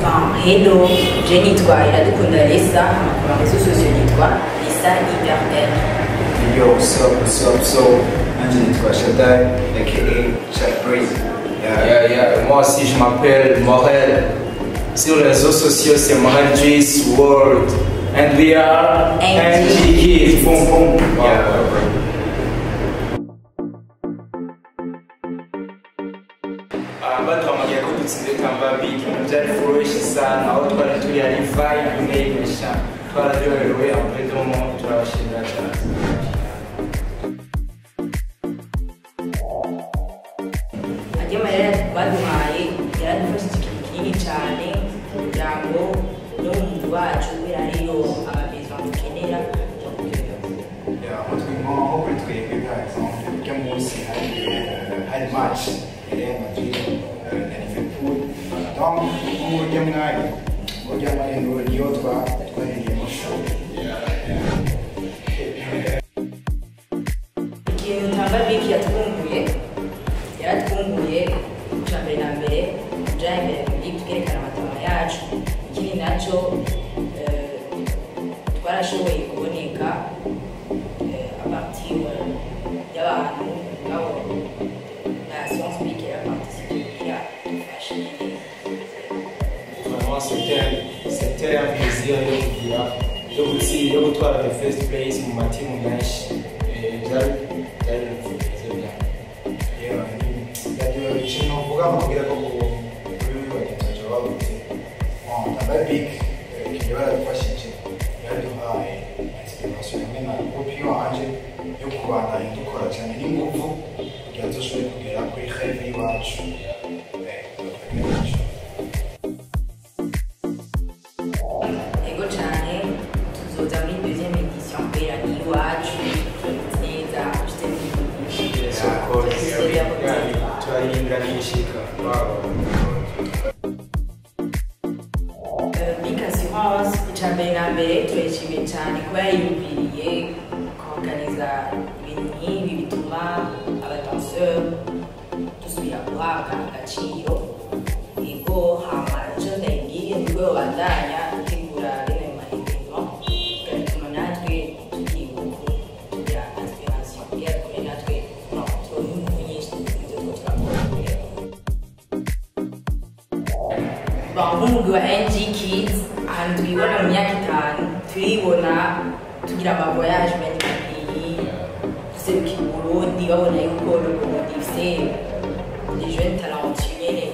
Bon, hello, je nitwa Iradukunda Lisa, ku ma réseaux sociaux nitwa Lisa IRL. Yo, what's up, what's up? So, nanje nitwa Shaddai, aka Shad Breezy. Yeah. Yeah. Moi aussi, je m'appelle Morel. Sur les réseaux sociaux, c'est Morel Juice World. And we are NG Kids. Boom, boom. Yeah. Baduhamagaye ko dutsinze Tamba Big, ibintu byari fresh sana, aho twari turi ari vibe imwe, twararyohewe ampre domo, turabashimira cyane. Ajya mahera baduhaye yaradufashije ikintu kinini cyane mu muryango no mu mugwi wacu, kubera ariyo amabesoin dukenera. Yeah, nko kuri twebwe, par exemple, urya munsi hari match ya Real Madrid na Liverpool. Donc, nko muri urya mwanya niyo twaririye show. Ikintu Tamba Big yatwunguye, yaratwunguye icya mbere na mbere kuja imbere ya public tukerekana amatama yacu. Ikindi naco, twarashoboye kuboneka à partir y'abantu ngabo na Assurance Big yaraparticipe kugira dufashe nyene. Vraiment, c'était un plaisir yo kugira yo gutsinda, yo gutwara the first place mu matimu menshi. Byari bimeze bien. Yeah, ndagiye ikintu mvuga mubwira ko kuri bagenzi bacu bavuze. Bon, Tamba Big ikintu baradufashije, yaraduhaye inspiration hamwe na groupe yanje yo kubandanya dukora cyane n'inguvu kugira dushobore kugera kuri rêve y'iwacu. Ego cyane, tuzoza muri deuxième édition kubera ni iwacu, turabizi neza, dufite n'ibintu byinshi. Yes, of course. Turarindira n'igishika. Wow. Big Assurance, icya mbere na mbere turayishimiye cyane kuba yariyumviriye kuorganiza ibintu nk'ibi bituma abadanseur dusubira guhabwa agaciro. Ego, hama icyo ndayibwiye ni rwego bandanya gutegura bene ayo ma événement, bigatuma natwe tugira ingufu, tugira inspiration kugira dukore natwe, no turonke ingufu nyinshi mu byo turakora. Bon, nk'umugwi wa NG Kids, ahantu twibona mu myaka 5, turibona tugira ama voyage mu yandi mapays, duserukira Uburundi, babona yuko le Burundi ifise des jeunes talentueux nyene.